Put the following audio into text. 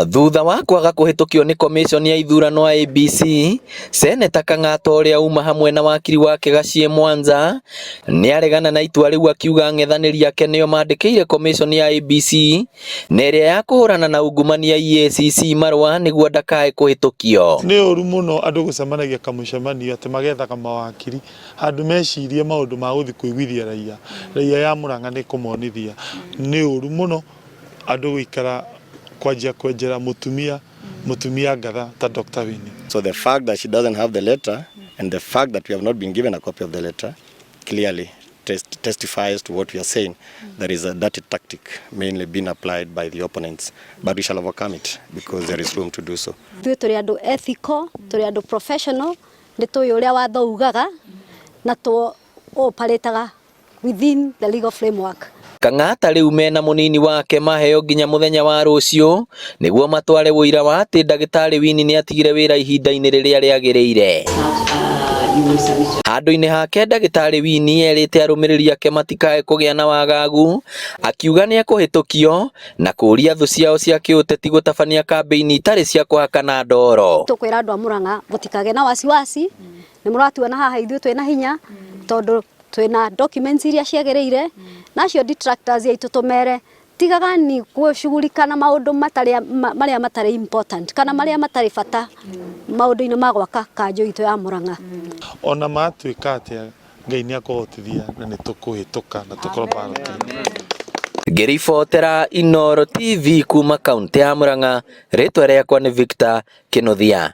Thutha wa kwaga kũhĩtũkio nĩ komĩconi ya ithurano IEBC, Seneta Kang'ata ũrĩa uma hamwe na wakiri wake Gachie Mwanza nĩaregana na itua rĩu akiuga ang'ethanĩri ake nĩo mandĩkĩire komĩconi ya IEBC na ĩrĩa ya kũhũrana na ungumania EACC marũa nĩguo ndakae kũhĩtũkio. Nĩ ũru mũno andũ gũcemanagia kamũcemanio atĩ magethaga mawakiri handũ mecirie maũndũ ma gũthiĩ kũiguithia raia. Raia ya Murang'a nĩ ĩkũmonithia. Nĩ ũru mũno andũ gũikara kwanjia kwenjera mũtumia mũtumia ngatha ta Dr. Winnie. So the fact that she doesn't have the letter and the fact that we have not been given a copy of the letter clearly testifies to what we are saying. There is a dirty tactic mainly being applied by the opponents, but we shall overcome it because there is room to do so. Ithuĩ tũrĩ andũ ethical, tũrĩ andũ professional, nĩ tũĩ ũrĩa watho ugaga na tũ operataga within the legal framework. Kang'ata rĩu mena mũnini wake maheo nginya mũthenya wa rũciũ nĩguo matware ũira wa atĩ ndagĩtarĩ Winnie nĩatigire wĩra ihinda-inĩ rĩrĩa rĩagĩrĩire. Handũ-inĩ hake ndagĩtarĩ Winnie erĩte arũmĩrĩri ake matikae kũgĩa na wagagu, akiuga nĩekũhĩtũkio na kũũria thũ ciao cia kĩũteti gũtabania kambĩini itarĩ cia kũhakana ndoro. Tũkwĩra andũ a Murang'a mũtikagĩe na wasiwasi, nĩ mũratuona haha ithuĩ twĩna hinya tondũ twĩna documents iria ciagĩrĩire, na acio detractors aitũ tũmere tigagani gũcugurika na maũndũ matarĩ marĩa matarĩ important kana marĩa matarĩ bata maũndũ-inĩ ma gwaka kanjũ itũ ya Murang'a. Ona matuĩka atĩa Ngai nĩ akũhotithia na nĩ tũkũhĩtũka na tũkorwo ballot-inĩ. Ngĩribotera Inooro TV kuma kaunti ya Murang'a, rĩtwa rĩakwa nĩ Victor Kinuthia.